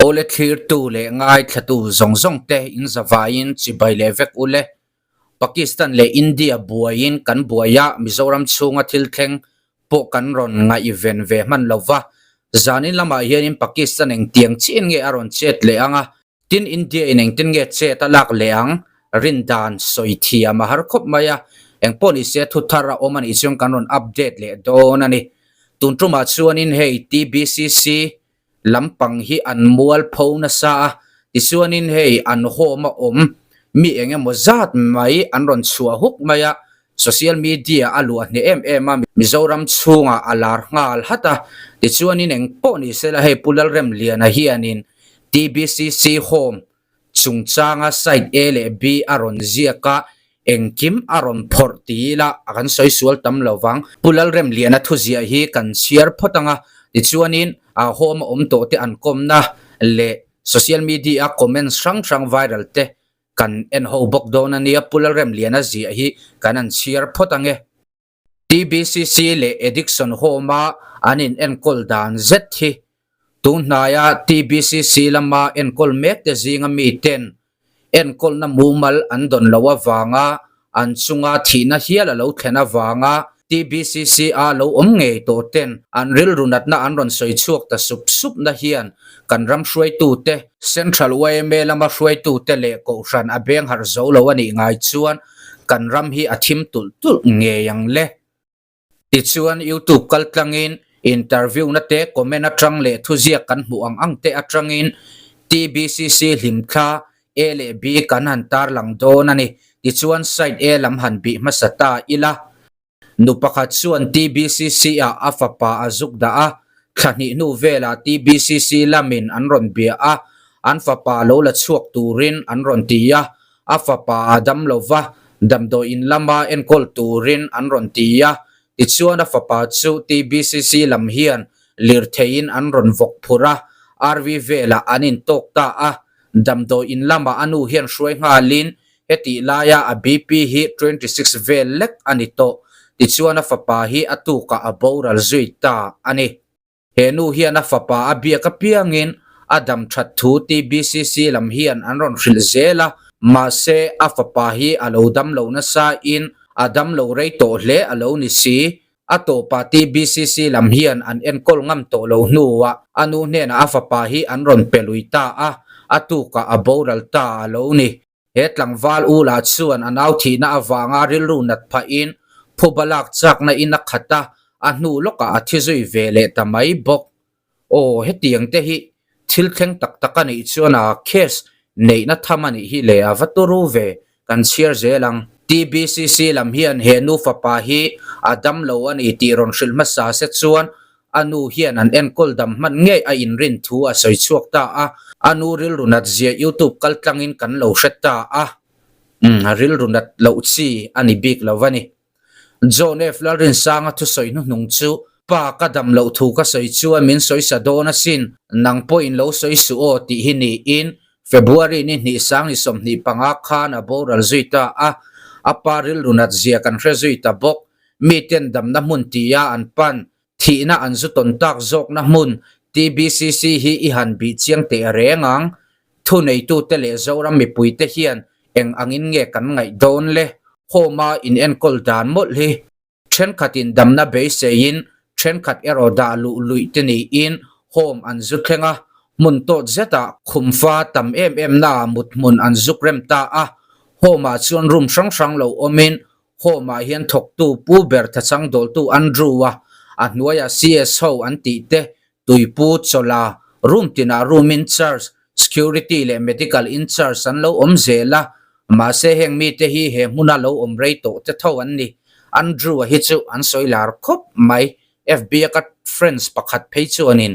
Awle thlirtu leh ngaithlatu zawng zawng te in zavaiin chibai leh vek ule. Pakistan leh India buaiin kan buai a, Mizoram chhunga thil thleng pawh kan rawn ngaihven ve hman lo va. Zanin lamah hianin Pakistan engtiang chiin nge a rawn chet leh ang a, Tin, India in engtin nge chet a lak leh ang? Rin dan sawi thiam a har khawp mai a, engpawh ni se thu thar a awm a nih chuan kan rawn update leh dawn a ni. Tun tumah chuanin hei TBCC lampang hi an mual pho nasa a, tichuanin hei an home a awm mi eng emaw zat mai an rawn chhuah huk mai a, social media a luah hneh em em a, Mizoram chhungah a lar nghal hat a, tichuanin engpawh ni sela hei Pu Lalremliana hianin TBCC Home chungchanga side A leh B a rawn ziak a, engkim a rawn phawrh ti ila a kan sawi sual tam lo vang. Pu Lalremliana thuziah hi kan chhiar phawt ang a, tichuanin a home a awm tawh te an kawmna leh social media a comments hrang hrang viral te kan en ho bawk dawn a nia. Pu Lalremliana ziah hi kan han chhiar phawt ang e. TBCC leh Addiction Home-a an in enkawl dan zet hi tunhnaia TBCC lama enkawl mekte zinga miten enkawlna mumal an dawn loh avanga an chunga thihna hial a lo thlen avanga TBCC-a lo awm ngei tawh ten an rilru natna an rawn sawi chhuak ta sup supna hian kan ram hruaitute, Central yma lama hruaitute leh Kohhran a beng harh zo lo a nih ngai chuan Kan ram hi a thim tulh tulh ngei ang le. Tichuan YouTube kal tlangin interview na te comment atang leh thuziak kan hmuh ang ang te atangin TBCC hlimthla A leh B kan han tarlang dawn a ni. Tichuan side A lam han bih hmasa ta ila. Nu pakhat chuan TBCC ah a fapa a zuk dah a, thla hnih hnu velah TBCC lamin an rawn bia a, an fapa lo la chhuak turin an rawn ti a, a fapa a dam lo va, damdawi in lama enkawl turin an rawn ti a, tichuan a fapa chu TBCC lam hian lirtheiin an rawn vawk phurh a, RV velah an intawk ta a, damdawi in lamah a nu hian hruai nghalin Hetih laia a BP hi 26 vel lek a ni tawh. Tichuan a fapa hi a tukah a boral zui ta a ni. He nu hian a fapa a biak apiangin a dam that thu TBCC lam hian an rawn hrilh zel a, mahse a fapa hi a lo dam lo nasain a dam lo rei tawh hle a lo ni si. A tawpah TBCC lam hian an enkawl ngam tawh lo hnuah a nu hnenah a fapa hi an rawn pe lui ta a, a tukah a boral ta a lo ni. He tlangval u lah chuan a nau thihna avanga rilru nat phahin phuba lak chakna in a khat a, a hnu lawkah a thi zui ve leh ta mai bawk. Aw, hetiang te hi thil thleng tak tak a nih chuan a case neihna tham a nih hi le a va turu ve, kan chhiar zel ang. TBCC lam hian he nu fapa hi a dam lo a ni tih rawn hrilh hmasa se chuan A nu hian an enkawl dam hman ngei a inrin thu a sawi chhuak ta a, a nu rilru nat zia YouTube kal tlangin kan lo hre ta a, umm rilru nat loh chi a ni bik lo a ni. John F. Lalrinsanga thusawi hnuhnung chu, Pa ka dam loh thu ka sawi chuan min sawi sa dawn asin, nang pawhin lo sawi suh aw tih hi niin February ni hnih sang ni 25 khan a boral zui ta a, a pa rilru nat zia kan hre zui ta bawk. Miten damna hmun tia an pan, thihna an zu tawn tak zawkna hmun TBCC hi i han bih chiang teh reng ang. Thuneitute leh Zoram mipuite hian eng angin nge kan ngaih dawn le? Home-a inenkawl dan mawlh hi thenkhatin damna beiseiin thenkhat erawh dah luh luih te niin Home an zu thleng a, hmun tawt zetah khumfa tam em em naah mut hmun an zuk rem ta a. Home-ah chuan room hrang hrang lo awmin Home-ah hian thawktu Pu ber thachang dawltu Andrew-a, a hnuaiah CS ho an tih te, Tuipu, Chawla, room tinah room in charge, security leh medical in charge an lo awm zel a, mahse heng mite hi he hmuna lo awm rei tawh te tho an ni. Andrew-a hi chu an sawi lar khawp mai. FB-a ka friends pakhat phei chuanin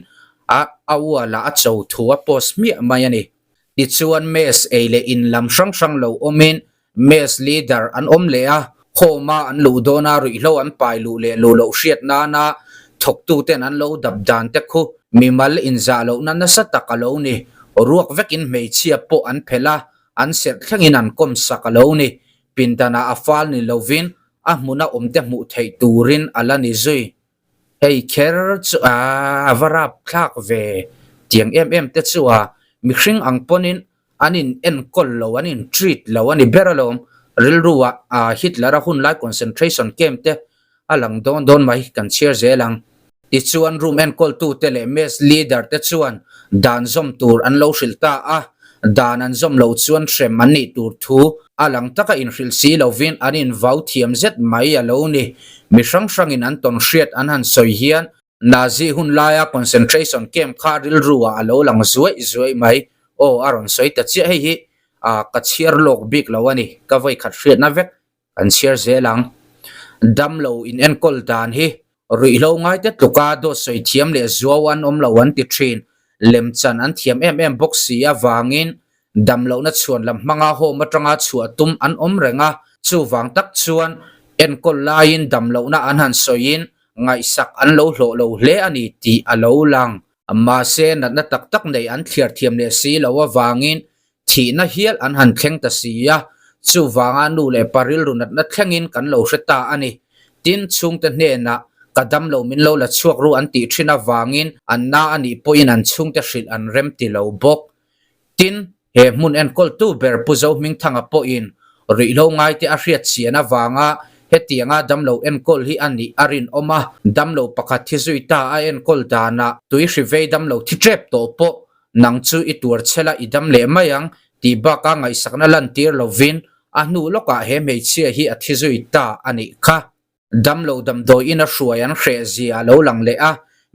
a a ualah a cho thu a post hmiah mai a ni. Tichuan mess ei leh in lam hrang hrang lo awmin Mess leader an awm leh a, home a an luh dawn a ruihhlo an pai luh leh luh loh hriat nana thawktuten an lo dap dan te khu mimal inzah lohna nasa tak a lo ni. Ruak vekin hmeichhia pawh an phelh a, an serh thlengin an kawm sak a lo ni. Pindanah a fal ni lovin a hmuna awmte hmuh theih turin a la ni zui. Hei kher chu a va rap thlak ve. Tiang em em te chu a mihring ang pawnin an in enkawl lo, an in treat lo a ni ber alawm. Rilru ah Hitler a hun lai concentration camp te a lang dawn dawn mai kan chhiar zel ang. Tichuan room enkawltute leh mess leader te chuan dan zawm tur an lo hrilh ta a, dan an zawm loh chuan hrem an nih tur thu a lang taka inhrilh si lovin an invau thiam zet mai a lo ni. Mi hrang hrangin an tawn hriat an han sawi hian Nazi hun laia concentration camp kha rilru ah a lo lang zuaih zuaih mai. Aw a rawn sawi ta chiah hei hi ka chhiar lawk bik lo a ni, ka vawikhat hriatna vek Kan chhiar zel ang. Damlo in enkawl dan hi ruihhlo ngaite tluka dawt sawi thiam leh zuau an awm lo an ti thin. Lemchan an thiam em em bawk si avangin damlohna chhuan lam hmanga home atanga chhuah tum an awm reng a, chuvang tak chuan enkawl laiin damlohna an han sawiin ngaihsak an lo hlawh lo hle a ni tih a lo lang. Mahse natna tak tak nei an thliar thiam leh si lo avangin Thihna hial an han thleng ta si a, chuvanga nu leh pa rilru natna thlengin kan lo hre ta a ni. Tin, chhungte hnenah ka damlo min lo la chhuak ru an tih thin avangin an na a nih pawhin an chhungte hrilh an rem ti lo bawk. Tin, he hmun enkawltu ber Pu Zohmingthanga pawhin ruihhlo ngaite a hriat chian avanga hetianga damlo enkawl hi a nih a rinawm a, damlo pakhat thi zui ta a enkawl danah tui hri vei damlo thi tep tawh pawh Nang chu i tuar chhela i dam leh mai ang tih baka ngaihsakna lantir lovin a hnu lawkah he hmeichhia hi a thi zui ta a nih kha. Damlo damdawiin a hruai an hreh zia a lo lang leh a,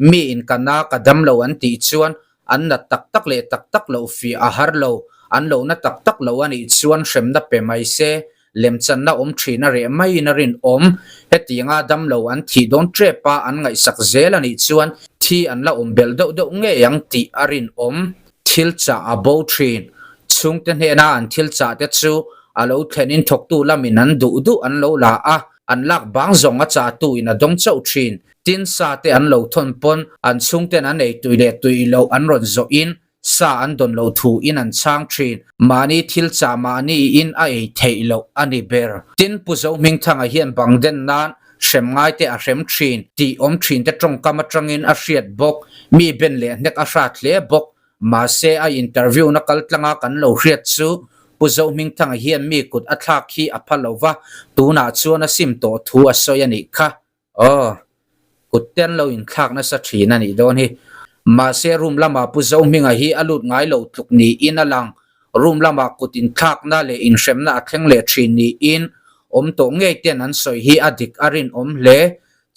mi in ka na ka damlo an tih chuan an nat tak tak leh tak tak loh fiah a har lo, an lo na tak tak lo a nih chuan hremna pe mai se, lemchanna awm thin a reh maiin a rinawm. Hetianga damlo an thih dawn tep a, an ngaihsak zel a nih chuan thi an la awm belh deuh deuh ngei ang tih a rinawm. Thil chah a bo thin. Chhungte hnena an thil chah te chu a lo thlenin thawktu lamin an duh duh an lo la a, an lak bang zawng a chahtu in a dawng chauh thin. Tin, sa te an lo thawn pawn an chhungten an ei tui leh tui loh an rawn zawhin Sa an dawn loh thu in an chhang thin. Mahni thil chah mahni in a ei theih loh a ni ber. Tin, Pu Zohmingthanga hian bang den nan hrem ngai te a hrem thin tih awm thin te tawngkam atangin a hriat bawk. Mi ben leh hnek a hrat hle bawk. Mahse, a interview na kal tlanga kan lo hriat chu Pu Zohmingthanga hian mi kut a thlak hi a pha lo va, tunah chuan a sim tawh thu a sawi a nih kha. Aw, kut te an lo inthlak nasa thin a nih dawn hi. Mahse room lamah Pu Zohminga hi a lut ngai lo tluk niin a lang. Room lamah kut inthlakna leh inhremna a thleng leh thin niin awm tawh ngei ten an sawi hi a dik a rinawm hle.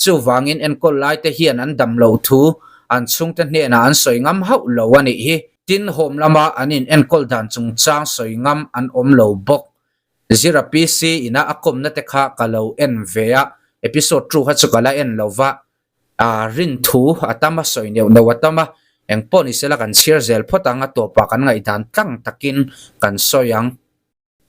Chuvangin enkawl lai te hian an dam loh thu an chhungte hnenah an sawi ngam hauh lo a nih hi. Tin, home lama an in enkawl dan chungchang sawi ngam an awm lo bawk. Zira PC ina a kawmna te kha ka lo en ve a, episode two kha chu ka la en lo va, aa rin thu a tam a, sawi neuh neuh a tam a, eng pawh ni sela kan chhiar zel phawt ang, a tawpah kan ngaihdan tlang takin kan sawi ang.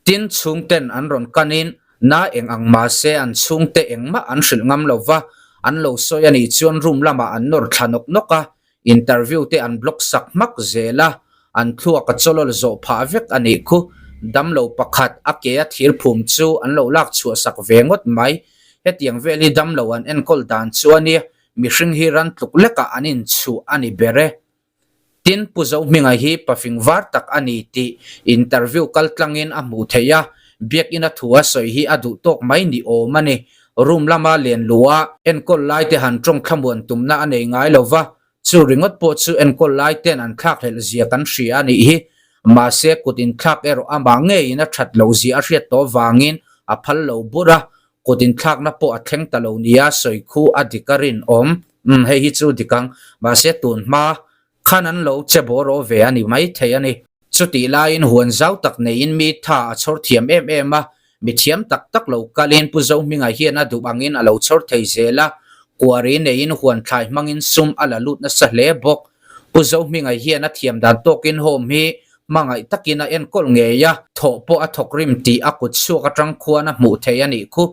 Tin, chhungten an rawn kanin na eng ang mahse an chhungte engmah an hrilh ngam lo va, an lo sawi a nih chuan room lamah an nawr thla nawk nawk a, Interview te an block sak hmak zel a, an thluak a chawlawl zawh phah vek a nih khu. Damlo pakhat a ke a thir phum chu an lo lak chhuah sak ve ngawt mai. Hetiang vel hi damlo an enkawl dan chu a nia, mihring hi ran tluk lekah an inchhuah a ni ber e. Tin, Pu Zohminga hi pafing var tak a ni tih interview kal tlangin a hmuh theih a, biakina thu a sawi hi a duh tawk mai ni awm a ni. Room lama len luh a, enkawl lai te han tawng thlamuan tumna a nei ngai lo va, chu ringawt pawh chu enkawl lai ten an thlakhlelh zia kan hria a nih hi. Mahse, kut inthlak erawh amah ngeiin a that loh zia a hriat tawh vangin a phal lo bur a, kut inthlakna pawh a thleng ta lo nia sawi khu a dik a rinawm. Umm, hei hi chu dik ang. Mahse, tun hma Khan an lo che bawraw ve a ni mai thei a ni. Chutih laiin huan zau tak neiin mi tha a chhawr thiam em em a, mi thiam tak tak lo kalin Pu Zohminga hian a duh angin a lo chhawr thei zel a, kuari neiin huan thlai hmangin sum a la lut nasa hle bawk. Pu Zohminga hian a thiam dan tawkin home hi hmangaih takin a enkawl ngei a, thawh pawh a thawk rim tih a kut chhuak atang khuan a hmuh thei a nih khu.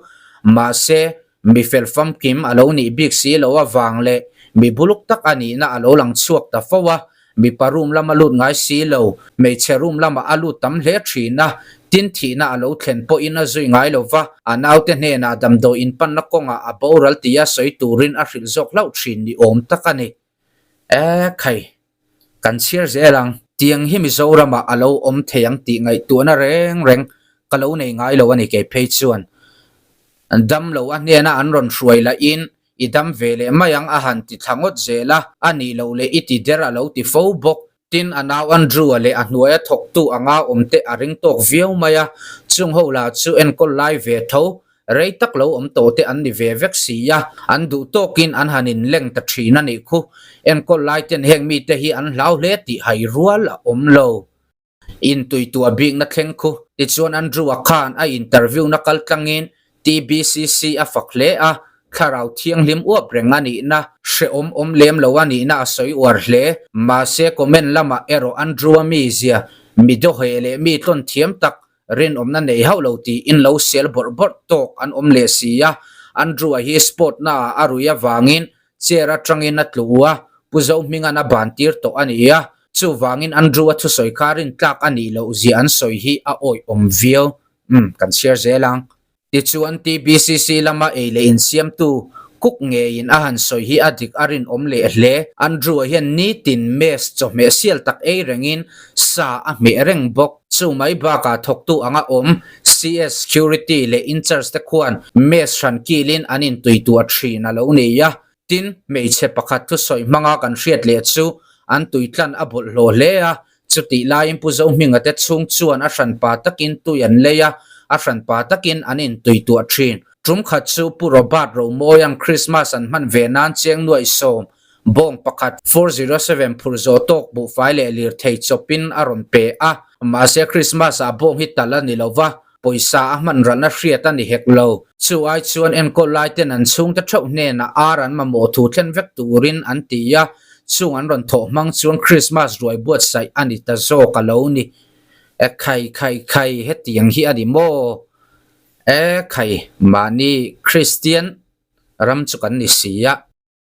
Mahse, Mi fel famkim a lo nih bik si lo avang leh mi buluk tak a nihna a lo lang chhuak ta fo a, mipa room lama lut ngai si lo, hmeichhe room lamah a lut tam hle thin a, tin thihna a lo thlen pawhin a zui ngai lo va, a naute hnenah damdawi inpanna kawngah a boral tia sawi turin a hrilh zawk hlauh thin ni awm tak a ni. Ekhai! Kan chhiar zel ang. Tiang hi Mizoramah a lo awm thei ang tih ngaihtuahna reng reng ka lo nei ngai lo a ni kei phei chuan. Dam lo a hnena an rawn hruai lahin i dam ve leh mai ang a han ti thla ngawt zel a, a nih loh leh i ti der a lo ti fo bawk. Tin, a nau Andrew-a leh a hnuaia thawktu anga awmte a ring tawk viau mai a, chung ho lah chu enkawl lai ve tho, rei tak lo awm tawh te an ni ve vek si a, an duh tawkin an han inleng ta thin a nih khu. Enkawl lai ten heng mite hi an hlau hle tih hai rual a awm lo. Intuituah bikna thleng khu. Tichuan Andrew-a khan a interview-na kal tlangin TBCC a fak hle a, thlarau thianghlim uap reng a nihna, hrehawm awm lem lo a nihna a sawi uar hle. Mahse comment lamah erawh Andrew-a mizia, mi dawheh leh mi tlawn thiam tak, rinawmna nei hauh lo tiin lo sel bawrh bawrh tawk an awm leh si a. Andrew-a hi sport naah a rui avangin chair atangin a tlu a, Pu Zohminga'n a ban tir tawh a ni a, chuvangin Andrew-a thusawi kha rintlak a nih loh zia an sawi hi a awihawm viau. Umm, kan chhiar zel ang. Tichuan TBCC lama ei leh insiamtu Cook ngeiin a han sawi hi a dik a rinawm leh hle. Andrew-a hian nitin mess chawhmeh sial tak ei rengin sa a hmeh reng bawk. Chu mai bakah thawktu anga awm CS Security leh Incharge te khuan mess hran kilin an intuituah thin a lo ni a. Tin, hmeichhe pakhat thusawi hmanga kan hriat leh chu an tuitlan a bawlhhlawh hle a, chutih laiin Pu Zohminga te chhung chuan a hranpa takin tui an lei a, a hranpa takin an intuituah thin. Tum khat chu Pu Robert Romawia'n Krismas an hman ve nan cheng nuaihsawm Bawng pakhat, 407 phur zawh tawk buhfai leh lirthei chawpin a rawn pe a, mahse Christmas ah bawng hi tal a ni lo va, pawisa a hman ralna hriat a ni hek lo. Chu ai chuan enkawl lai ten an chhungte theuh hnenah ar an mamawh thu thlen vek turin an ti a, chung an rawn thawh hmang chuan Christmas ruai buatsaih a ni ta zawk a lo ni. E khai khai khai hetiang hi a ni maw? E khai mahni Christian ram chu kan ni si a.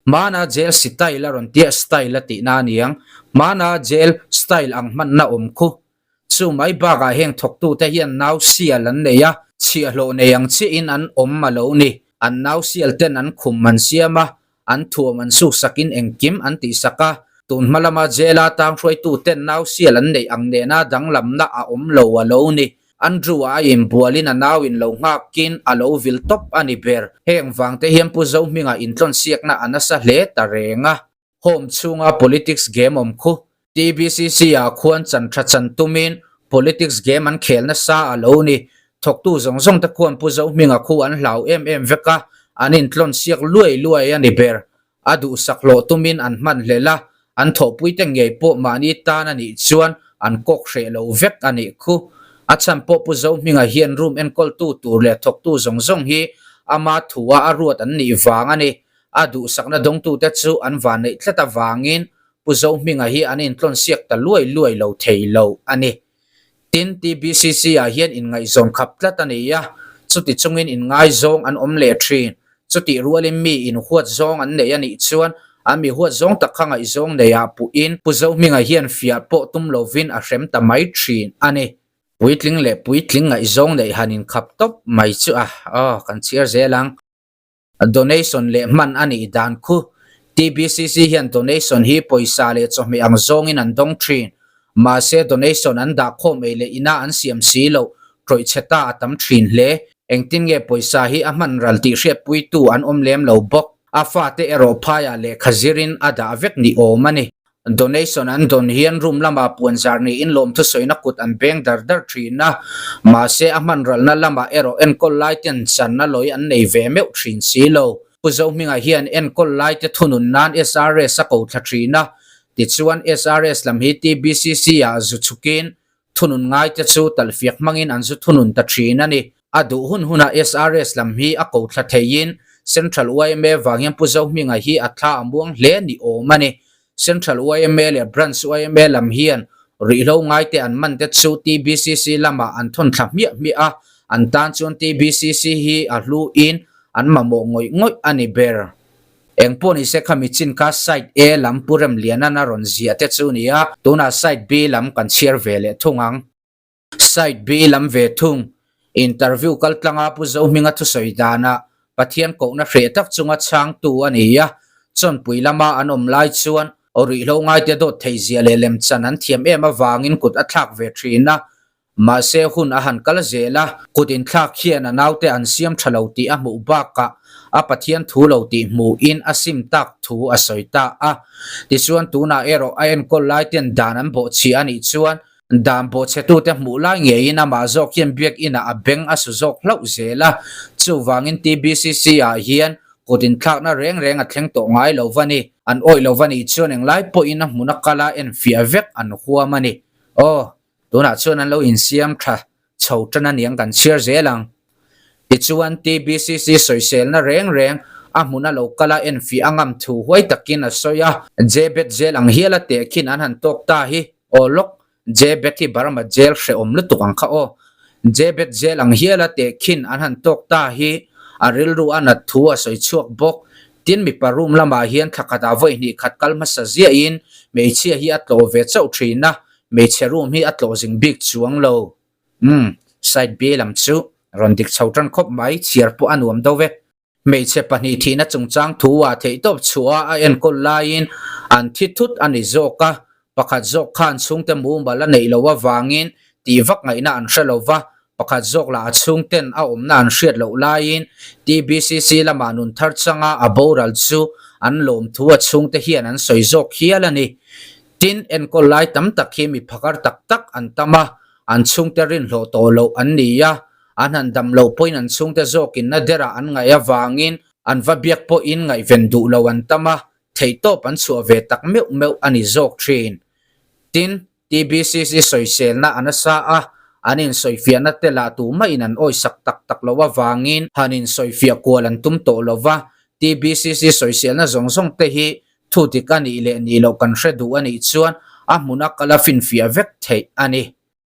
Hmana jail style a rawn tia style a tihna a niang. Hmana jail style ang hmanna awm khu. Chu mai bakah heng thawktute hian nau sial an nei a, chhiahhlawh nei ang chiahin an awm a lo ni. An nau sial ten an khum an siam a, an thuam an suksakin engkim an tihsak a. Tun hma lama jail-a tang hruaituten nau sial an neih ang nena danglamna a awm lo a lo ni. Andrew-a a inbualin a nau in lo nghakin a lo vil tawp a ni ber. Heng vangte hian Pu Zohminga intlawnsiakna a nasa hle ta reng a. Home chhunga politics game awm khu. TBCC-ah khuan chan tha chan tumin politics game an khel nasa a lo ni. Thawktu zawng zawng te khuan Pu Zohminga khu an hlau em em vek a, an intlawnsiak luai luai a ni ber. A duhsak hlawh tumin an hman hlel a, an thawhpuite ngei pawh mahni tan a nih chuan an kawk hreh lo vek a nih khu. A chhan pawh Pu Zohminga hian room enkawltu tur leh thawktu zawng zawng hi ama thua a ruat an nih vang a ni. A duhsakna dawngtute chu an vanneih tlat avangin Pu Zohminga hi an intlawnsiak ta luai luai lo thei lo a ni. Tin, TBCC-ah hian inngaihzawn khap tlat a ni a, chuti chungin inngaizawng an awm leh thin. Chutih rualin mi inhuat zawng an nei a nih chuan an mi huat zawng tak kha ngaihzawng neiah puhin Pu Zohminga hian fiah pawh tum lovin a hrem ta mai thin a ni. Puitling leh puitling ngaihzawng neih han inkhap tawp mai chu a, aw, kan chhiar zel ang. Donation leh hman a nih dan khu. TBCC hian donation hi pawisa leh chawhmeh ang zawngin an dawng thin. Mahse donation an dah khawm ei leh ina an siam si loh tawih chhe ta a tam thin hle. Engtin nge pawisa hi a hman ral tih hriatpuitu an awm lem lo bawk. A fate erawh phaiah lehkha zirin a dah vek ni awm a ni. Donation an dawn hian room lamah puanzar niin lawmthusawina kut an beng dar dar thin a, mahse a hmanralna lamah erawh enkawl lai ten channa lawi an nei ve meuh thin si lo. Pu Zohminga hian enkawl lai te thunun nan SRS a ko thla thin a, tichuan SRS lam hi TBCC ah zu chhukin Thunun ngaite chu talhfiak hmangin an zu thunun ta thin a ni. A duh hun hunah SRS lam hi a ko thla theiin Central yma vang hian Pu Zohminga hi a thla a muang hle ni awm a ni. Central yma leh Branch yma lam hian ruihhlo ngaite an man te chu TBCC lamah an thawn thla hmiah hmiah a, an tan chuan TBCC hi a hluin an mamawh ngawih ngawih a ni ber. Eng pawh ni se khami chin kha side A lam Pu Remliana'n a rawn ziah te chu ni a, tunah side B lam kan chhiar ve leh thung ang. Side B lam ve thung, interview kal tlanga Pu Zohminga thusawi danah Pathian kohna hreh tak chunga chhangtu a ni a, chawnpui lama an awm lai chuan. Ruihhlo ngaite dawt theizia leh lemchan an thiam em avangin kut a thlak ve thin a. Mahse hun a han kal zel a, kut inthlak hian a naute an siam tha lo tih a hmuh bakah a Pathian thu lo tih hmuhin a sim tak thu a sawi ta a. Tichuan tunah erawh a enkawl lai ten dan an bawhchhiah a nih chuan dan bawhchhetute hmuh lai ngeiin amah zawk hian biakinah a beng a su zawk hlauh zel a. Chuvangin TBCC ah hian kut inthlakna reng reng a thleng tawh ngai lo va ni. An awih lo va nih chuan englai pawhin a hmun a kal a enfiah vek an huam a ni. Aw. Tunah chuan an lo insiam tha chho tan a niang kan chhiar zel ang. Tichuan TBCC sawiselna reng reng a hmuna lo kal a enfiah a ngam thu huai takin a sawi a. Jebet jail ang hial a tehkhin an han tawk ta hi aw lawk, Jebet hi Burma jail hrehawm lutuk ang kha aw. Jebet jail ang hial a tehkhin an han tawk ta hi a rilru a nat thu a sawi chhuak bawk. Tin mipa room lamah hian thla khatah vawi hnih khat kal hmasa ziahin hmeichhia hi a tlawh ve chauh thin a, Hmeichhe room hi a tlawh zing bik chuang lo. Umm, side B lam chu rawn dik chho tan khawp mai, chhiar pawh a nuam deuh e. Hmeichhe pahnih thihna chungchang thu ah theihtawp chhuah a enkawl laiin an thi thut a ni zawk a, pakhat zawk khan chhungte mumal a neih loh avangin tih vak ngaihna an hre lo va, pakhat zawk lah a chhungten a awmna an hriat loh laiin TBCC lamah nun thar changa a boral chu an lawm thu a chhungte hian an sawi zawk hial a ni. Tin, enkawl lai tam tak hi mi phakar tak tak an tam a, an chhungte rinhlawh tawh loh an ni a, an han dam loh pawhin an chhungte zawkin na derah an ngaih avangin an va biak pawhin ngaihven duh lo an tam a, theihtawp an chhuah ve tak meuh meuh a ni zawk thin. Tin, TBCC sawiselna a nasa a, an insawifiahna te lah tumah in an awisak tak tak loh avangin han insawifiah kual an tum tawh lo va, TBCC sawiselna zawng zawng te hi Thu dik a nih leh nih loh kan hre duh a nih chuan a hmuna kal a finfiah vek theih a ni.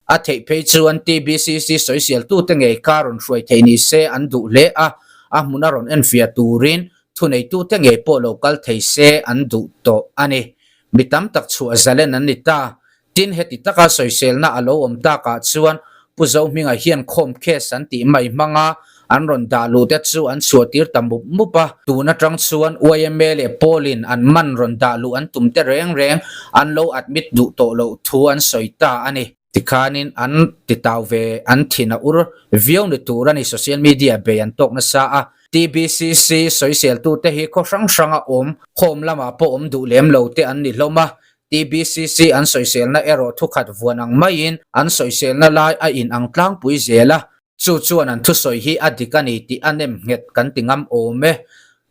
A theih phei chuan TBCC sawiseltute ngei kha rawn hruai theih ni se an duh hle a, a hmuna rawn enfiah turin thuneitute ngei pawh lo kal thei se an duh tawh a ni. Mi tam tak chhuah zalen an ni ta. Tin, heti taka sawiselna a lo awm takah chuan Pu Zohminga hian khawm case an tih mai hmanga an rawn dah luh te chu an chhuahtir ta mup mup a. Tun atang chuan yma leh Paul-in an man rawn dah luh an tum te reng reng an lo admit duh tawh loh thu an sawi ta a ni. Tikhanin an titau ve an thin a ur viau ni tur a ni social media bei an tawk nasa a. TBCC sawiseltute hi khaw hrang hranga awm khawm lamah pawh awm duh lem lo te an ni hlawm a. TBCC an sawiselna erawh thukhat vuan ang maiin an sawiselna lai a in ang tlangpui zel a, chu chuan an thusawi hi a dik a ni tih a nem nghet kan ti ngam awm e.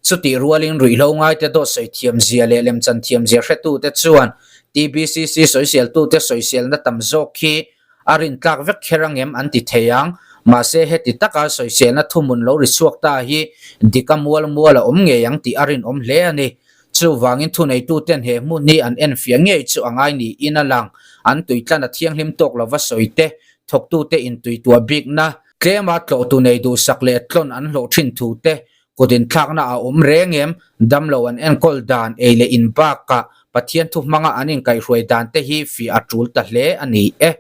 Chutih rualin ruihhlo ngaite dawt sawi thiamzia leh lemchan thiamzia hretute chuan TBCC sawiseltute sawiselna tam zawk hi a rintlak vek kher angem an ti thei ang. Mahse heti taka sawiselna thuhmun lo ri chhuak ta hi dik a mual mual a awm ngei ang tih a rinawm hle a ni. Chuvangin thuneituten he hmun hi an enfiah ngei chu a ngai niin a lang. An tuitlan a thianghlim tawk lova sawi te, thawktute intuituah bikna, tlema tlawhtu nei duhsak leh tlawn an hlawh thin thu te, kut inthlakna a awm reng em, damlo an enkawl dan, ei leh in bakah Pathian thu hmanga an inkaihhruai dan te hi fiah a tul ta hle a ni e.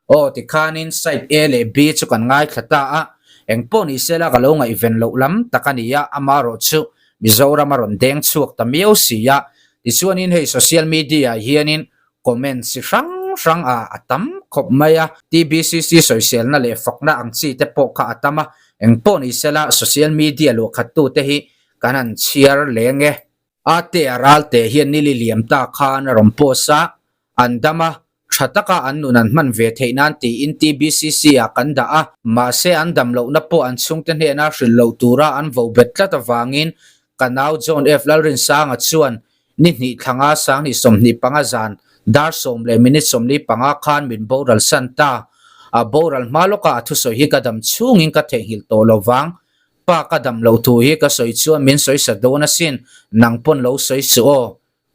Aw tikhanin side A leh B chu kan ngaithla ta a, engpawh ni sela ka lo ngaihven loh lam tak a ni a, amarawh chu Mizoram a rawn deng chhuak ta miau si a, tichuanin hei social media ah hianin comment chi hrang hrang a a tam khawp mai a, TBCC sawiselna leh fakna ang chi te pawh kha a tam a, engpawh ni sela social media luahkhattute hi kan han chhiar leng e. Ate a ralte hian nili liam ta khan a rawn post a, an dam a, tha taka an nun an hman ve theih nan tiin TBCC ah kan dah a, mahse an dam lohna pawh an chhungte hnena hrilh loh tura an vo bet tlat avangin ka nau John F Lalrinsanga chuan ni hnih thlanga sanghnih 25 zan dar sawm leh minute 45 khan min boral san ta. A boral hma lawkah a thusawi hi ka dam chhungin ka theihnghilh tawh lovang Pa ka dam loh thu hi ka sawi chuan min sawi sa dawn asin, nang pawn lo sawi suh aw.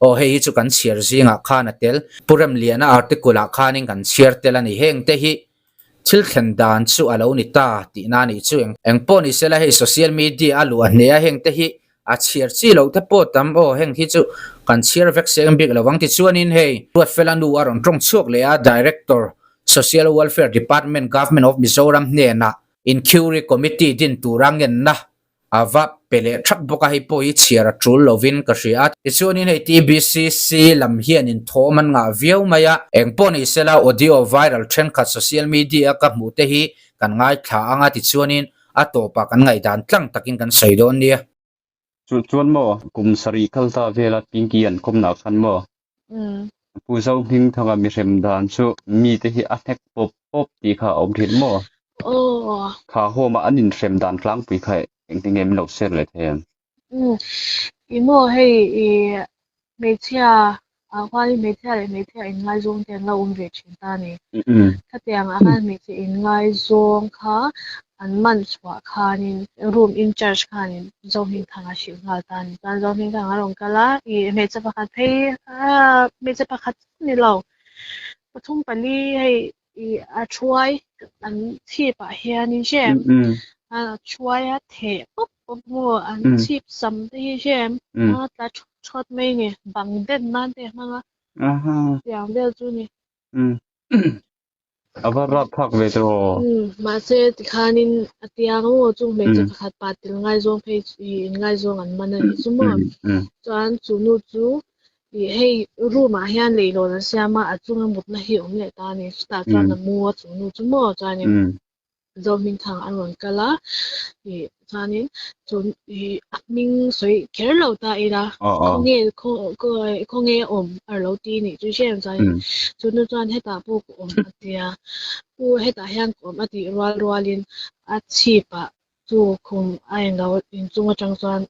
Aw hei hi chu kan chhiar zingah khan a tel. Pu Remliana article ah khanin kan chhiar tel a ni. Heng te hi thil thlen dan chu a lo ni ta tihna a nih chu. Eng pawh ni sela hei social media a luah hneh a heng te hi a chhiar chi loh te pawh tam aw heng hi chu kan chhiar vek seng bik lo ang tichuanin hei Ruatfela nu a rawn tawng chhuak leh a Director Social Welfare Department Government of Mizoram hnenah Inquiry Committee din tura ngenna A va pe leh thap bawk a, hei pawh hi chhiar a tul lovin ka hria a. Tichuanin hei TBCC lam hianin thawm an ngah viau mai a, eng pawh ni sela audio viral thenkhat social media a ka hmuh te hi kan ngaithla ang a, tichuanin a tawpah kan ngaihdan tlang takin kan sawi dawn nia. Chu chuan maw kum sarih kal ta vela Pinky an kawmnah khan maw Pu Zohmingthanga mihrem dan chu mite hi a hnek pawp pawp tih kha a awm thin maw? Aw. Kha home a an inhrem dan tlangpui kha engtin nge min lo share leh thei em? Umm. I maw hei i hmeichhia ah khuanin hmeichhia leh hmeichhia inngaizawng te an lo awm ve thin ta a ni. Khatiang ah khan hmeichhe inngaizawng kha an man chhuah khanin room in charge khanin Zohmingthanga hrilh nghal ta a ni. Chuan Zohmingthanga a rawn kal a, i hmeichhe pakhat phei ah hmeichhe pakhat ni lo pathum pali hei i a thuai an chhip ah hianin hrem a thuai a theh pawp pawp maw an chhip sam te hi hrem a tla thawt thawt mai a ni bang den nan te a hmang a tiang vel chu a ni. A va rap phak ve tawh aw. Mahse tikhanin a tiang maw chung hmeichhe pakhat pa tel ngaizawng phei i inngaizawng an man a nih chu maw. Chuan chu nu chu i hei room ah hian leihlawn an siam a, a chunga mutna hi a awm leh ta a ni. Chutah chuan a mu a chu nu chu maw chuanin Zohmingthang an rawn kal a, i chuanin chu i a hming sawi kher lo ta ila khawnge khawnge awm a lo ti nih chu hrem chuanin chu nu chuan hetah pawh ka awm a tia u hetah hian ka awm a tih rual rualin a chhip ah chu khum a englo inchung atang chuan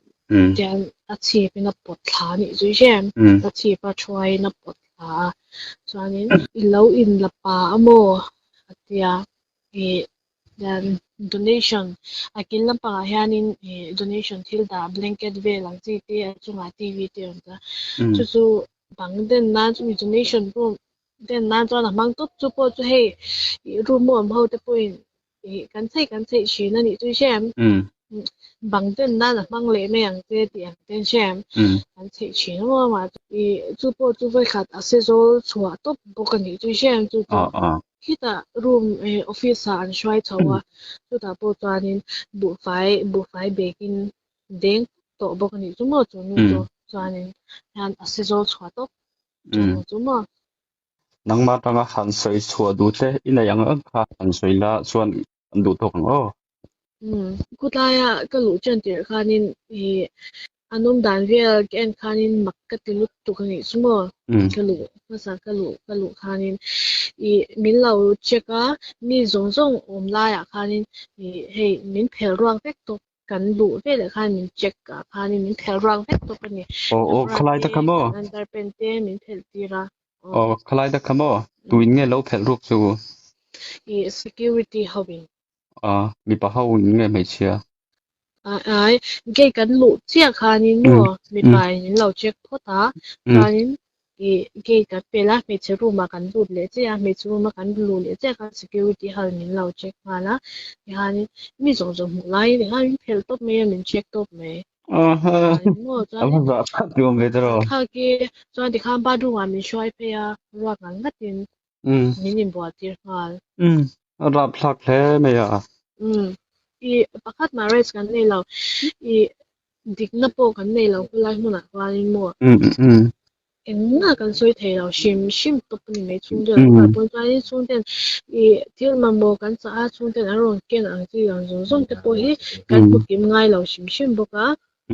tian a chhip in a pawt thla nih chu hrem a chhip a thuaiin a pawt thla a chuanin i lo inla pa a maw a tia. Ih donation a kil lampangah hianin ih donation thil dah blanket vel ang chi te a chungah TV te a awm ta chu chu bang den nan chumi donation room den nan chuan a hmang tawp chu pawh chu hei ih room a awm ho te pawhin ih kan chheih kan chheih thin a nih chu i hria em bang den nan a hmang leh mai ang che tih ang te an hria em kan chheih thin a maw ih chu pawh chu vawikhat a sezawl chhuah tawp bawk a nih chu i hria em chu chu. Khitah room eh office ah an hruai chho a, chutah pawh chuanin buhfai buhfai bag in deng tawh bawk a nih chu maw chu nu chu chuanin hian a se zawl chhuah tawp chu nu chu maw. Nangmah atanga han sawi chhuah duh te i nei ang ang kha han sawi la chuan an duh tawk ang aw. Umm khawtlaia ka luh ṭan tirh khanin ih an awm dan vel ka en khanin mak ka ti lutuk a nih chu maw ka luh hmasa ka luh ka luh khanin ih min lo check a mi zawng zawng awm laiah khanin ih hei min phelh ruak vek tawp kan luh veleh khan min check ah khanin min phelh ruak vek tawp a ni Aw aw khalai ta kha maw kan underpant te min phelh tir a aw khalai ta kha maw tuin nge lo phelh ruak chu ih security ho in A, mipa ho in nge hmeichhia? Ai, gate kan luh chiah khanin maw mipa in min lo check phawt a, chuanin ih gate kan pel a, hmeichhe room ah kan lut leh chiah a, hmeichhe room a kan luh leh chiah khan security ho in min lo check nghal a, tikhanin mi zawng zawng hmuh laiin tikhan min phelh tawp mai a, min check tawp mai. Maw chuanin thlak hi chuan tikhan bathroom ah min hruai phei a, ruak ngat ngatin min inbual tir nghal. Umm, a rapthlak hle mai a. Umm, i pakhat mah rights kan nei lo, i dikna pawh kan nei lo khulai hmunah chuanin maw. Umm umm. Engmah kan sawi thei lo, hrim hrim tawp a ni mai chhungte an kal pawn chuanin chhungten i thil mamawh kan chah a chhungten an rawn ken ang chi ang zawng zawng te pawh hi kan hmu kim ngai lo hrim hrim bawk a.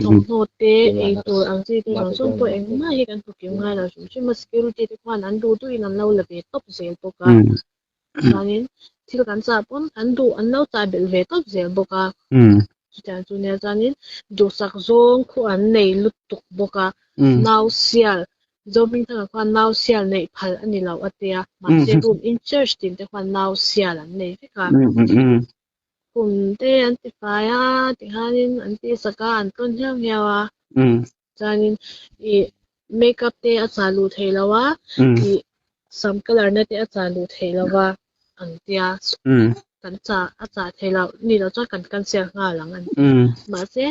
Thawmhnaw te, eitur ang chi te zawng zawng pawh engmah hi kan hmu kim ngai lo hrim hrim a, security te khuan an duh duhin an lo la ve tawp zel bawk a, chuanin thil kan chah pawn an duh an lo chah belh ve tawp zel bawk a, chutiang chu nia chuanin duhsak zawng khu an nei lutuk bawk a, nau sial Zohmingthanga khuan nau sial neih phal a ni lo a tia, mahse room in church tin te khuan nau sial an nei vek a. Kum te an ti fai a, tikhanin an ti sak a, an tlawn hiau hiau a. Chuanin ih makeup te a chah luh theih loh a, ih sam colour na te a chah luh theih loh a an tia. Kan chah a chah theih loh ni loh chuan kan cancel nghal ang an ti. Mahse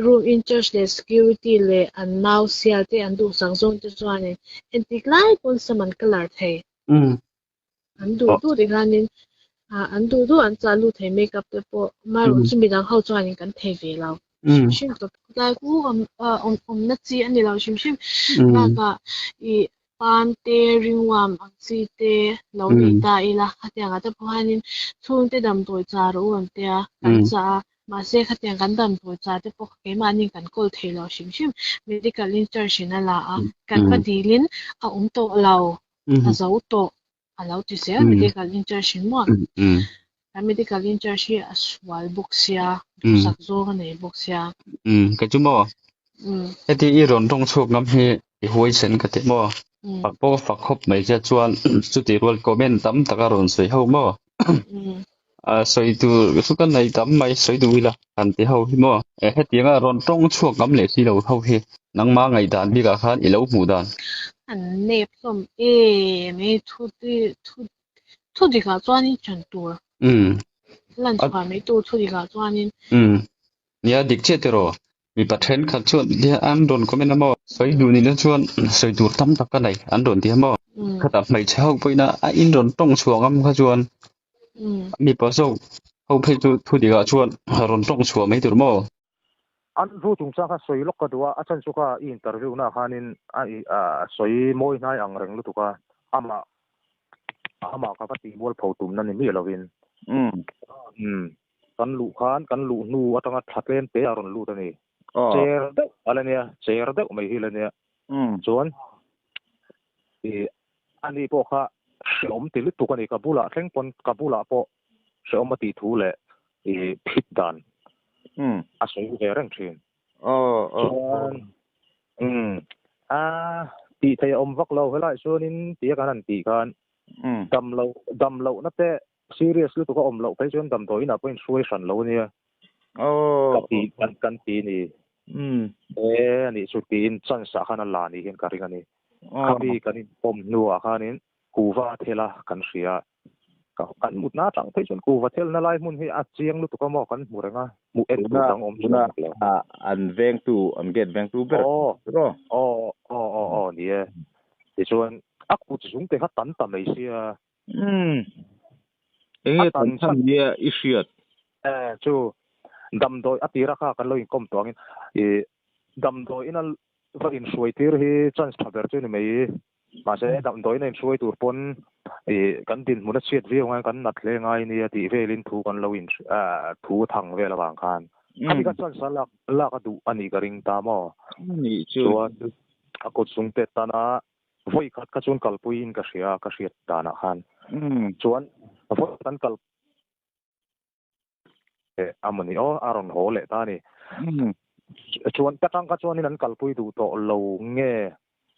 room in charge leh security leh an nau sial te an duhsak zawng te chuanin entik lai pawn sam an colour thei. An duh duh tikhanin ah an duh duh an chah lut thei makeup te pawh amaherawhchu midang ho chuanin kan thei ve lo. hrim hrim tawp. Khawtlai khu awm awmna chi a ni lo hrim hrim. Bakah ih pan te, ringwam ang chi te lo nei ta ila khatiangah te pawh hianin chhungte damdawi char u an tia kan chah a, mahse khatiang kan damdawi chah te pawh kha keimahni kan kawl thei lo hrim hrim. Medical in-charge in a la a, kan va dilin a awm tawh lo, a zo tawh a lo ti zel medical in-charge in maw. Kan medical in-charge hi a sual bawk sia, duhsak zawng a nei bawk sia. Kei chu maw? Heti i rawn tawng chhuak ngam hi i huaisen ka ti maw? Fak pawh ka fak khawp mai che chuan chuti rual comment tam tak a rawn sawi ho maw? Sawi tur chu ka nei tam mai sawi duh ila han ti ho hi maw? Hetianga rawn tawng chhuak ngam leh si lo ho hi nangma ngaihdan bikah khan i lo hmuh dan. An nep hlawm em e thu thu Thu dikah chuanin chan tur. Lan chhuah mai tur thu dikah chuanin. Nia dik chiah tiraw? Mipa thenkhat chuan nia an rawn comment a maw? Sawi duh nihna chuan sawi tur tam tak ka nei an rawn ti a maw? Khatah hmeichhe ho pawhin a in rawn tawng chhuah ngam kha chuan mipa zawk ho phei chu thu dikah chuan rawn tawng chhuah mai tur maw? An ru chungchang kha sawi lawk ka duh a, a chhan chu kha i interview na khanin a a sawi mawi hnai ang reng lutuk a, amah amah kha va tih mualpho tumna ni miah lovin. Umm kan luh khan kan luh hnu atanga thla tlem te a rawn lut a ni. Chair deuh a la nia, chair deuh mai hi a la nia. Chuan i ani pawh kha hreawm ti lutuk a ni, ka bulah thleng pawn ka bulah pawh hreawm a tih thu leh i phit dan a sawi ve reng thin. Chuan a tih theih a awm vak lo helai chuanin tia kan han tih khan dam loh dam lohna te serious lutuk a awm loh phei chuan damdawi inah pawhin hruai hran lo ania ka ti kan kan ti ni. E anih chu tiin chance ah khan a la ni hian ka ring a ni. Khami kan inpawm hnuah khanin kuva a thel a kan hria. Kan mutna atang phei chuan kuva thelna lai hmun hi a chiang lutuk a maw kan hmu reng a, hmuh en tur dang awm chuan a lo. An vengtu, an gate vengtu ber aw aw aw aw aw ni e. Tichuan a kut zung te kha tan ta mai sia. Umm. Enge tan chhan nia i hriat? E chu damdawi a tira kha kan lo inkawm tawh angin i damdawi ina va inhruai tir hi chance tha ber chu ni mai. Mahse damdawiin a inhruai tur pawn ih kan dinhmun a chhiat viau ngai kan nat hle ngai nia tih velin thu kan lo in thu a thang vel avang khan khami kha chuan sa lak lak a duh a nih ka ring ta maw? Chuan a kut sung tet tana vawi khat kha chuan kalpuiin ka hria ka hriat danah khan chuan vawi kan kal a mawni aw a rawn haw leh ta a ni. Chuan ka tang kha chuanin an kalpui duh tawh lo nge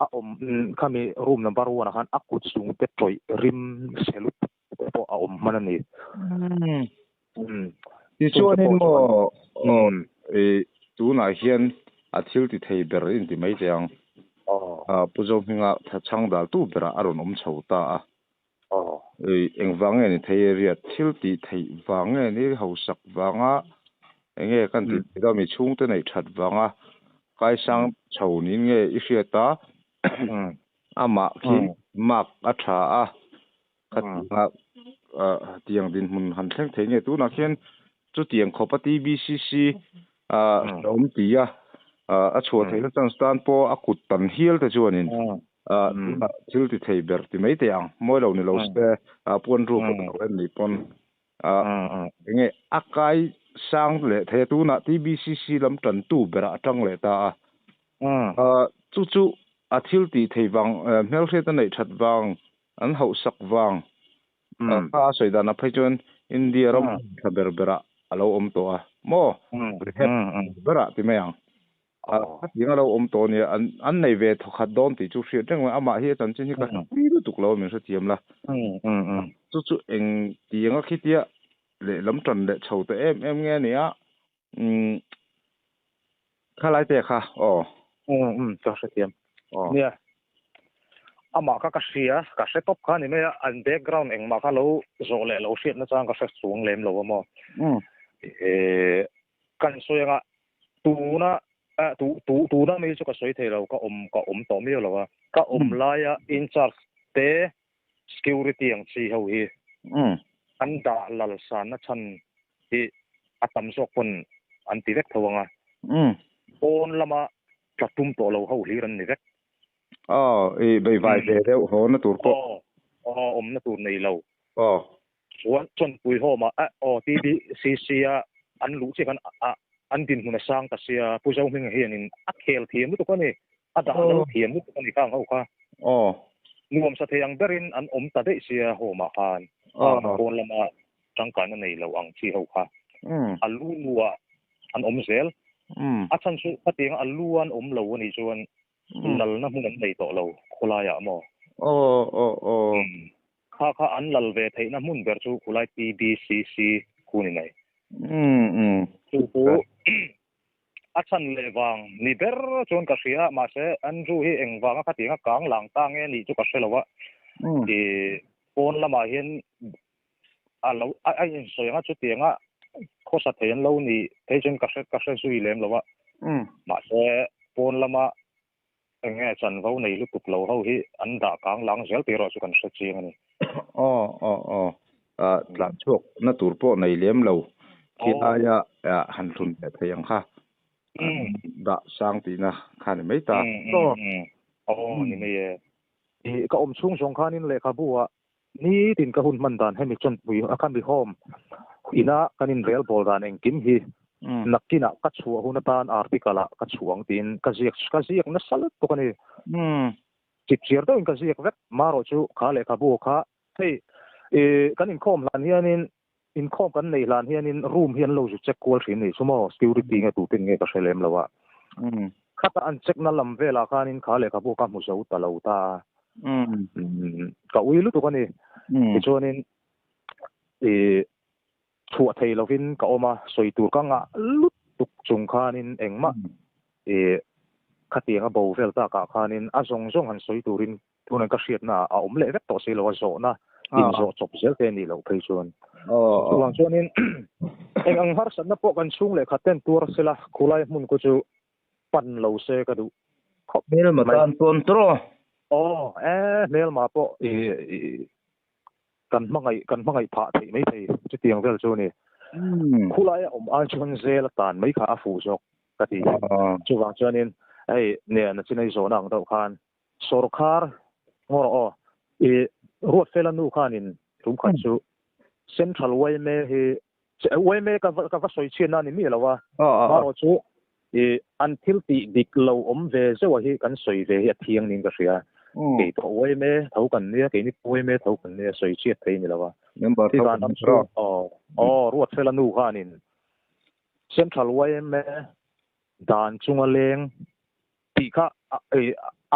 a awm khami room number one ah khan a kut chung te tawih rim se lutuk te pawh a awm hman a ni. Tichuanin maw tunah hian a thil ti thei ber in ti mai che ang. Pu Zohminga thachhang daltu berah a rawn awm chho ta a. Engvang nge ni thei area thil tih theih vang nge ni hausak vanga enge kan tih theih dawn mi chhungte neih that vanga kaisang chho niin nge i hriat a amah khi mark a tha a khatianga tiang dinhmun han thleng thei nge tunah khian chutiang khawpa TBCC a awm ti a a chhuah theihna chance tan pawh a kut tan hial te chuanin thil ti thei ber ti mai teh ang mawi lo ni lo se puan ruk a lo en nih pawn enge a kai sang leh thei a tunah TBCC lam tantu berah a tang leh ta a chu chu a thil tih thei vang hmelhriat a neih that vang an hauhsak vang kha a sawi dan ah phei chuan India ram tha ber berah a lo awm tawh a maw rehab berah ti mai ang. Khatiang a lo awm tawh nia, an nei ve thawkhat dawn tih chu hriat reng mai, amah hi a chanchin hi ka hrepui lutuk lo a min hrethiam la. Chu chu eng tiang a khitia lehlam tan leh chho ta em em nge nia, khalai te kha aw. Ka hrethiam. Nia, amah kha ka hria, ka hre tawp kha a ni mai a, an background engmah kha lo zawh leh lo hriatna chang ka hre chuang lem lo a maw. Kan sawi anga Tuna tu tu tuna mi chu ka sawi thei lo ka awm ka awm tawh miau lo a ka awm laia in charge te security ang chi ho hi an dah lal sanna chhan hi a tam zawk pawn an ti vek tho ang a. Pawn lama tla tum tawh lo ho hlir an ni vek. Aw, i beivai ve deuh haw na tur pawh. Aw, aw, awmna tur nei lo. Aw. Chuan Chawnpui home ah aw TBCC a an luh chiah khan a an dinhmun a sang ta sia, Pu Zohminga hianin a khel thiam lutuk a ni, a dah lo thiam lutuk a ni khang ho kha. Aw. Nuamsa thei ang berin an awm ta daih sia home ah khan, pawn lama tangkaina nei lo ang chi ho kha a lu lu ah an awm zel. A chhan chu khatianga a lu an awm lo a nih chuan lalna hmun an nei tawh lo khawlaiah maw? Aw aw aw. Kha kha an lal ve theihna hmun ber chu khulai TBCC khu ni mai. Chu chu a chhan leh vang ni ber chuan ka hria a, mahse Andrew hi eng vanga khatianga kang lang ta nge nih chu ka hre lo a. I pawn lamah hian a lo a insawi anga chutianga khawsa thei an lo ni phei chuan ka hre ka hre zui lem lo a. Mahse pawn lama eng nge chanvo nei lutuk lo ho hi an dah kang lang zel tih erawh chu kan hre chiang a ni. Aw aw aw tlan chhuak na tur pawh nei lem lo khi aia han hlun leh thei ang kha dah sang tihna kha ni mai ta. Aw ni mai e. Ka awm chhung zawng khanin lehkhabu ah Nitin ka hun hman dan hemi chawnpui a kha mi home ina kan inrel bawl dan engkim hi nakkinah ka chhuah hun atan article ah ka chhuang tiin ka ziak ka ziak nasa lutuk a ni. Chipchiar deuhin ka ziak vek. Marawh chu kha lehkhabu kha hei kan inkhawm hlan hianin inkhawm kan neih hlan hianin room hi an lo zu check kual thin ni chu maw security nge tute nge ka hre lem lo a. Khata an check na lam velah khanin kha lehkhabu ka hmu zo ta lo ta a. Ka ui lutuk a ni. Tichuanin i chhuah thei lovin ka awm a, sawi tur ka ngah lutuk chung khanin engmah i khatianga bo vel takah khanin a zawng zawng han sawi turin tunah ka hriatna a awm leh vek tawh si lo a, zawhna inzawh chawp zel te a nih loh phei chuan. Chuvang chuanin eng ang harsatna pawh kan chhung leh khat ten tuar sela khulai hmun khu chu pan lo se ka duh khawp mai. Hmelma tan chuan tawh. Aw e hmelma pawh i kan hmangaih kan hmangaih phah theih mai thei chutiang vel chu a ni. Khulai a awm ai chuan zel a tan mai kha a fuh zawk ka ti. Chuvang chuanin hei nen a chinai zawhna ang deuh khan sawrkhar ngaw rawh aw i Ruatfela nu khanin tum khat chu Central yma hi Yma ka va ka va sawi chhiatna a ni miah lo a, marawh chu i an thil tih dik lo awm ve zeuh a hi kan sawi ve hi a thiang niin ka hria. Kei pawh yma tho kan nia, keini pawh yma tho kan nia, sawi chhiat thei a ni lo a. Member tho kan ni tawh. Aw, aw, Ruatfela nu khanin Central yma dan chunga leng tih kha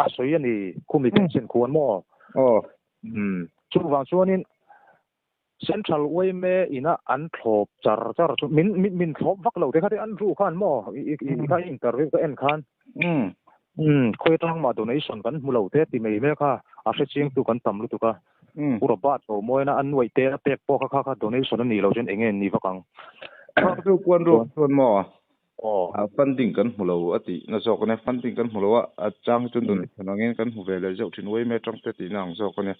a sawi a ni, khumi chanchin khuan maw? Aw. Chuvang chuanin Central yma ina an thlawp char char chu min min min thlawp vak lo te kha te an ru khan maw i i kha interview ka en khan um khawi atang mah donation kan hmu lo te ti mai mek a a hre chiang tu kan tam lutuk a Pu Robert lo mawina an nuaih te a pek pawh kha kha kha donation a nih loh chuan eng nge ni vak ang. Chu kuan ru chuan maw funding kan hmu lo a tih na zawk a nia funding kan hmu lo a a chang hi chuan donation angin kan hmu ve leh zeuh thin yma atang te tihna ang zawk a nia.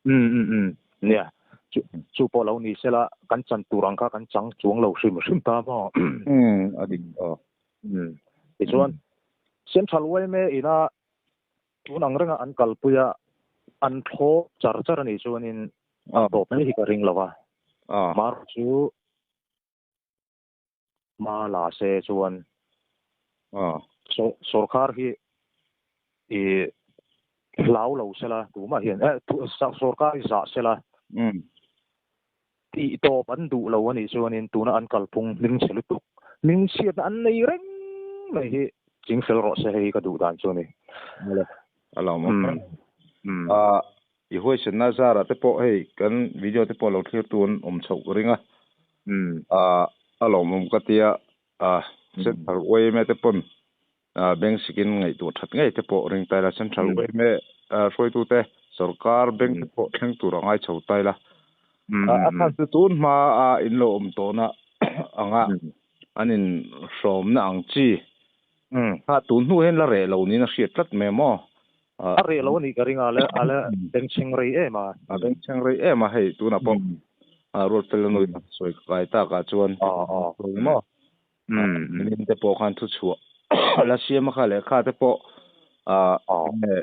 Um um um nia chu chu pawh lo ni sela kan chan tur ang kha kan chang chuang lo hrim hrim ta maw. Um a dik aw. Um tichuan Central yma ina tun ang renga an kalpui a an thlawp char char a nih chuanin a tawp mai hi ka ring lo a. Mar chu Hma la se chuan sawrkar hi i hlau lo sela tumah hian sawrkar hi zah sela tih tawp an duh lo a nih chuanin tuna an kalphung hming chhe lutuk hming chhiatna an nei reng mai hi chingfel rawh se hei hi ka duh dan chu a ni. A lo awm ang. I huaisenna zarah te pawh hei kan video te pawh lo thlir tu an awm chhoh ka ring a. A lawmawm ka tia Central yma te pawn bank sikin ngaihtuah that ngei te pawh ring taila Central yma hruaitute sorkar bank te pawh thleng tur a ngai chho taila. A khan chu tun hma a in lo awm tawhna anga an in hrawmna ang chi kha tun hnu hian la reh lo niin a hriat tlat mai maw. A reh lo a nih ka ring a, a la bengchheng rei em a. A bengchheng rei em a, hei tunah pawh Ruatfela nui sawi kai takah chuan maw. Nimin te pawh khan thuchhuah la siam a kha lehkha te pawh enge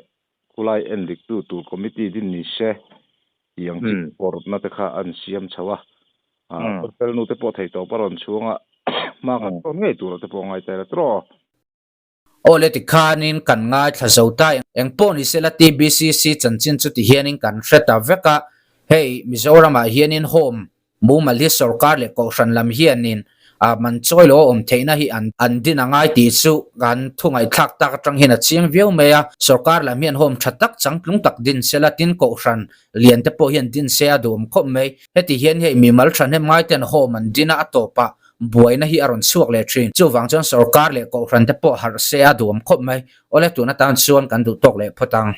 khulai endik tu tur committee din ni se tih ang chi pawrhna te kha an siam chho a. Hotel nu te pawh thei tawp a rawn chhuang a, hma kan tawn ngei tur ah te pawh ngai ta ila tiraw. Aw le tikhanin kan ngaithla zo ta eng pawh ni sela TBCC chanchin chu tihianin kan hre ta vek a, hei Mizoramah hianin home mumal hi sorkar leh kohhran lam hianin a man chawi lo a awm theihna hi an an din a ngai tih chu kan thu ngaihthlak tak atang hian a chiang viau mai a, sorkar lam hian home tha tak changtlung tak din sela tin kohhran lian te pawh hian din se a duhawm khawp mai. Heti hian hei mimal thahnem ngai ten home an din a a tawpah buaina hi a rawn chhuak leh thin. Chuvang chuan sorkar leh kohhran te pawh harh se a duhawm khawp mai. Awle tun atan chuan kan duh tawk leh phawt ang.